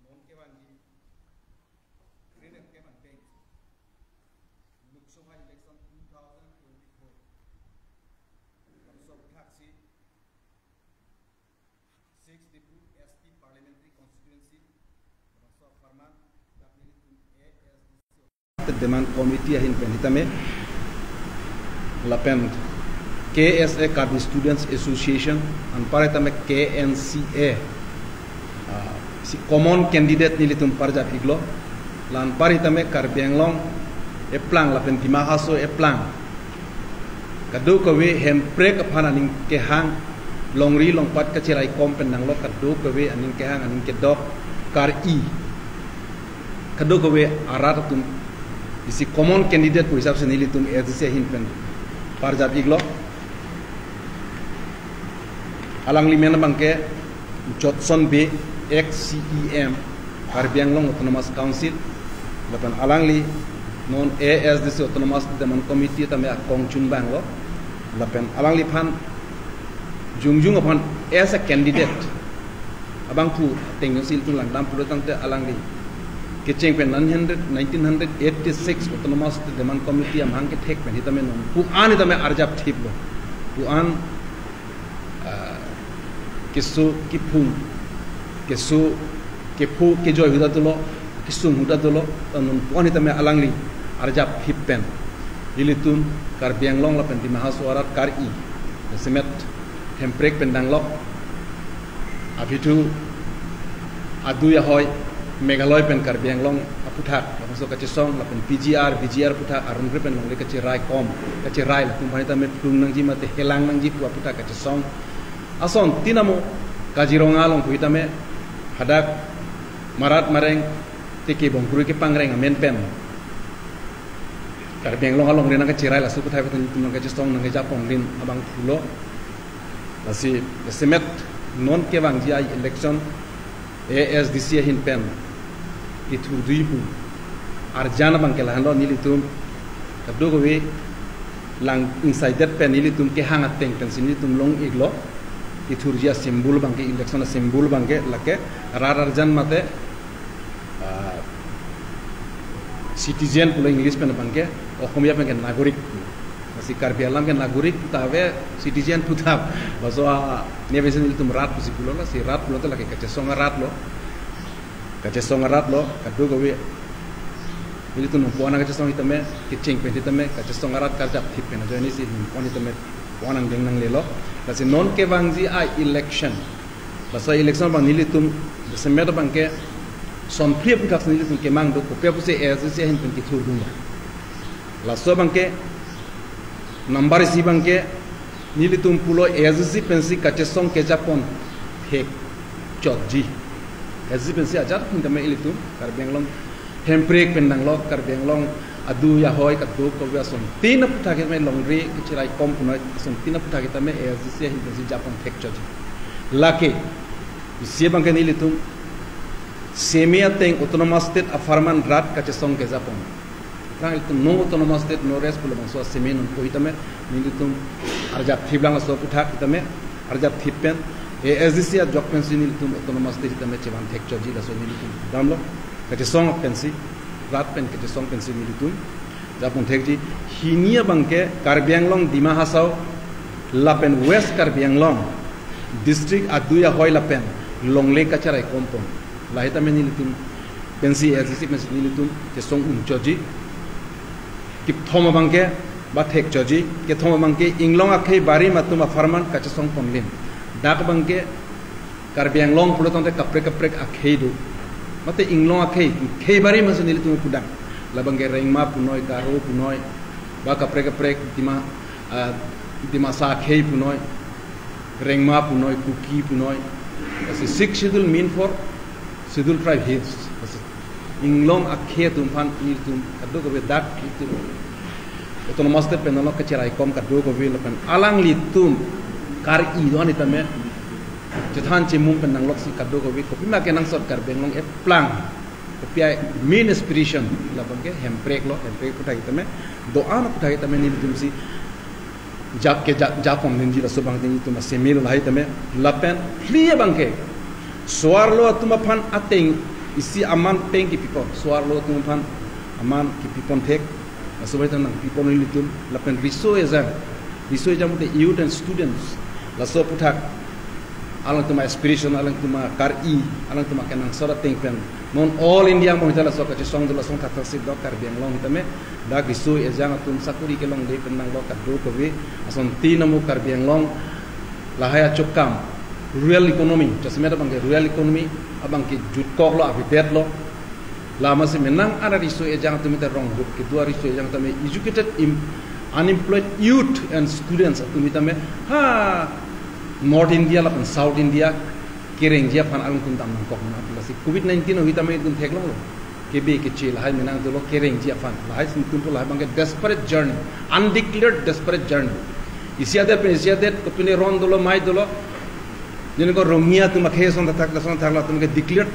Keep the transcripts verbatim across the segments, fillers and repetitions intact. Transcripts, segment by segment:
Kevangji, green and kevang pink. Lok Sabha election two thousand twenty-four. Laso aputhaksi Six Diphu S T Parliamentary Constituency, laso apharman, dak nelitum A S D C Demand Committee ahin pen hitame, lapen K S A, Karbi Students Association, anpar hitame K N C A, ah, si common candidate nelitum parjap iklo, la anpar hitame Karbi Anglong eplang lapen Dima Hasao eplang kadokave Hemprek aphan aning kehang, longri longpat kachiraikom pen nanglo, kadokave aning kehang aning kedok kar-i, kadokave arat atum isi common candidate pu hisap si nelitum A S D C ahin pen parjap iklo. Alangli men abangke Jotson Bey, ex C E M, Karbi Anglong Autonomous Council. Lapen alangli non A S D C Autonomous Demand Committee tame akongchun abang lo. Lapen alangliphan jongjung aphan as a candidate abangphu ateng jongsi ilitum langdam pulo tangte, alangli kecheng pen nine hundred, nineteen hundred eighty-six Autonomous Demand Committee amahang kethek pen hitame non pu-an hitame arjap thiplo. Pu-an, ah, keso kephung, keso kepho kejoi ahut ta dolo, kesung ahut ta dolo, ta non pu-an hitame alangli arjap thip pen ilitum Karbi Anglong lapen Dima Hasao arat kar-i, jasemet Hemprek pen danglok, aphi thu adui ahoi Meghalaya pen Karbi Anglong aphuthak, lapuson kachesong, lapen P G R, V G R aphuthak, arong ri pen longle kachiraikom, kachirai, latum aphan hitame plung nangji mate helang nangji pu aphuthak kachesong. Asontin amo Kaziranga along pu hitame hadak marat mareng, teke bongkrui kepangreng amen pen Karbi Anglong alongri nangkachirai, laso aphuthak pen ilitum nangkachesong nangkejapon rin abangphu lo. Lasi jasemet non kevangji a-election A S D C ahin pen kethurdunji pu arjan abangke lahenlo, nelitum kadokave lang inside that pen nelitum kehang ateng pensi nelitum long iklo. Kethurji a-symbol abangke, election a-symbol abangke lake rat arjan mate, ah, citizen pulo English pen abangke, Ohomiya pen ke nagorik. Lasi Karbi alam ke nagorik ta ave, citizen pu ta ave. Laso a, ne besi nelitum rat pusi pulo, lasi rat pulote lake kachesong arat lo. Kachesong arat lo, kadokave ilitum non pu-an kachesong hitame, kecheng pen hitame kachesong arat karjap thip pen ajoine si non pu-an hitame pu-an angdeng nanglelo. Lasi non kevangji a-election, laso election abang nelitum jasemet abangke sonphli aphuthak si nelitum kemang do, kopi apotsi A S D C ahin pen kethurdunlo. Laso abangke number isi abangke nelitum pulo A S D C pensi kachesong kejapon thekchotji. A S D C pensi ajat pen tame ilitum Karbi Anglong Hemprek pen danglok, Karbi Anglong adui ahoi kadokave asontin aphuthak tame longri kachiraikom punoi, asontin aphuthak tame A S D C ahin pensi japon thekchotji. Lake isi abangke nelitum semi ateng Autonomous State apharman rat kachesong kejapon. Aphrang ilitum no Autonomous State, no rest pulo bangso a-semi non pu hitame nelitum arjap thip lang, laso aphuthak hitame arjap thip pen A S D C ajok pensi nelitum Autonomous State hitame chevan thekchotji, laso nelitum damlo. Kachesong pensi, rat pen kachesong pensi nelitum japon thekji. Hini abangke Karbi Anglong, Dima Hasao lapen West Karbi Anglong district adui ahoi lapen longle kachiraikom pon. Lahai tame nelitum pensi A S D C pensi nelitum chesong unchotji. Kethom abangke ba thekchotji, kethom abangke inglong akhei barim atum apharman kachesong ponlin. Dak abangke Karbi Anglong pulo tangte kaprek kaprek akhei do. Mate inglong akhei, khei barim si nelitum pudam. Labangke Rengma punoi, Garo punoi, ba kaprek kaprek Dima, ah, Dimasa akhei punoi, Rengma punoi, Kuki punoi. Lasi Sixth Schedule mean for Schedule Tribe Hills. Lasi inglong akhei atum aphan nelitum kadokave dak ilitum Autonomous State pen nanglo kachiraikom kadokave lapen alanglitum kar-i do-an tame chethan chemung pen nangloksi kadokave, kopima kenangsot Karbi Anglong eplang, kopi a-main aspiration, labangke Hemprek lo, Hemprek aphuthak tame do-an aphuthak tame nelitumsi jap ke ja-, japon nangji, laso abang nelitum a-semi lo lahai tame. Lapen phli abangke so-arlo atum aphan ateng Isi aman peng kipipon, so-arlo atum aphan aman kipipon thek, laso bahai ta nangpipon ilitum, lapen riso ejang, riso ejang pute youth and students, laso aputhak alangtum aspiration, alangtum akari, alangtum akenangsot ateng pen non all India mo hita laso kachesong dolo, song thakthak si do Karbi Anglong hitame dak riso ejang atum sakuri kelongde pen nanglo kadokave asontin amu Karbi Anglong lahai achokam, rural economy, jasemet abangke rural economy abangke jutkoklo, avedetlo. Lama si menang an ariso ejang atum hita rong rup kedo ariso ejang tame educated im-, unemployed youth and students atum hitame ha North India lapen South India kerengji aphan alangtum dam nangkok na. Lasi covid nineteen ahut tame itum theklonglo. Kebe keche lahai menang dolo kerengji aphan. Lahai si itum pu lahai abangke desperate journey, undeclared desperate journey. Isi adet pen isi adet kopine ron dolo, mai dolo. Jene ko Romia atum akhei ason thakthak, ason thakthak atum ke declared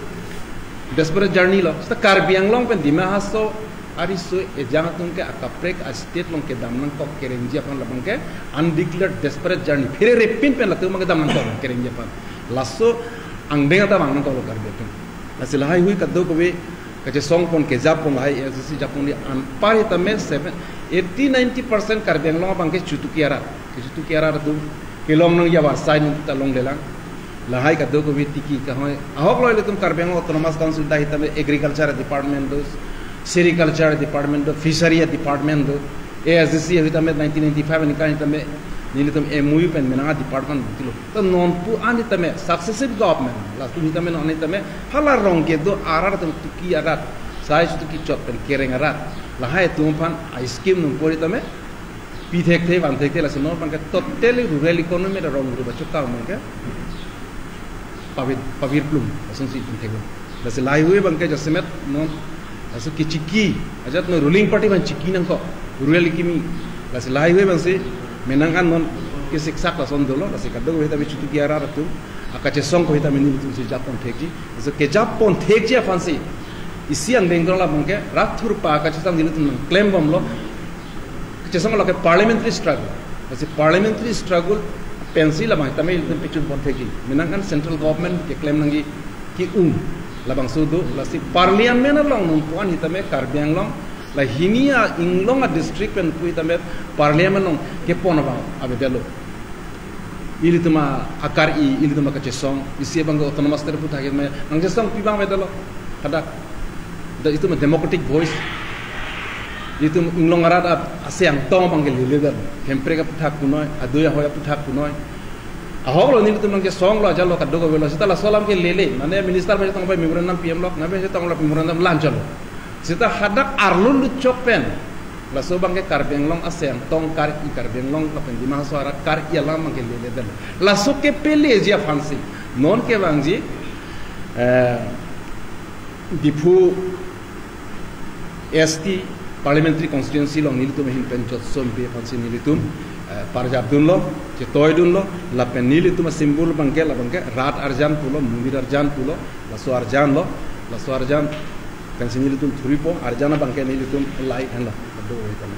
desperate journey lo. Seta Karbi Anglong pen Dima Hasao ariso ejang atum ke akaprek a-state along kedam nangkok kerengji aphan labangke undeclared desperate journey. Pherere pin pen latum abangke dam nangkok kerengji aphan. Laso angdeng ata vang nangkoklo Karbi atum. Lasi lahai hui kadokave kachesong pon, kejap pon, lahai A S D C jap pon di anpar hitame seven, eighty, ninety percent Karbi Anglong abangke chutuki arat. Kechutuki arat atum kelong nangji avarsai nangta longlelang. Lahai kadokave tiki kahoi. Ahoklo ilitum Karbi Anglong Autonomous Council dak hitame agriculture department do, sericulture department do, fishery department do. A S D C hitame nineteen ninety-five aningkan hitame nelitum M O U pen menang a-department tilo. To non pu an hitame successive government, latum hitame non hitame hala rong kedo arat atum tuki arat, sai chutuki chot pen kereng arat, lahai atum aphan a-scheme nung pori tame pi thekthe, van thekthe, lasi non abangke totally rural economy ta rong rup achokam abangke pavir, pavir plum, lasonsi itum theklo. Lasi lahai hui abangke jasemet non, laso kechiki, ajat non ruling party aphan chiki nangkok, rural economy. Lasi lahai hui abangsi menang an non kesiksak lason dolo, lasi kadokave hitame chutuki arat atum akachesong ko hitame nelitum si jap pon thekji. Laso kejap pon thekji aphansi isi angdeng dolo abangke rat thurpa kachesong nelitum nangklembomlo. Kachesong lo ke parliamentary struggle. Lasi parliamentary struggle pensi labang hitame ilitum pechun pon thekji. Menang an central government keklem nangji ke-ung labangso do. Lasi parliament along nung pu an hitame Karbi Anglong, la hini a-Inglong a-district pen pu hitame parliament along kepon abang avedetlo. Ilitum a-akari, ilitum akachesong, isi abangke autonomous state aputhak hitame nangchesongpi abang avedetlo. Hadak, da itum a-democratic voice. Itum Inglong arat a-, ase angtong abangke lele dan. Hemprek aputhak punoi, adui ahoi aputhak punoi. Ahoklo nelitum nangchesonglo, ajallo kadokavelo, seta laso alam ke lele. Mane minister pen chetong pai memorandum P M lo, nave chetonglo memorandum lanchotlo. Seta hadak arlo lutchok pen laso abangke Karbi Anglong ase angtong kari, Karbi Anglong lapen Dima Hasao arat kari alam abangke lele dan. Laso kepeleji aphansi non kevangji, eh, Diphu S T parliamentary constituency along nelitum ahin pen jotson be aphansi nelitum, eh, parjap dunlo, chetoi dunlo, lapen nelitum a-symbol abangke, labangke rat arjan pulo, mondir arjan pulo, laso arjanlo, laso arjan pensi nelitum thuripo, arjan abangke nelitum lai henlo, ado oi tama.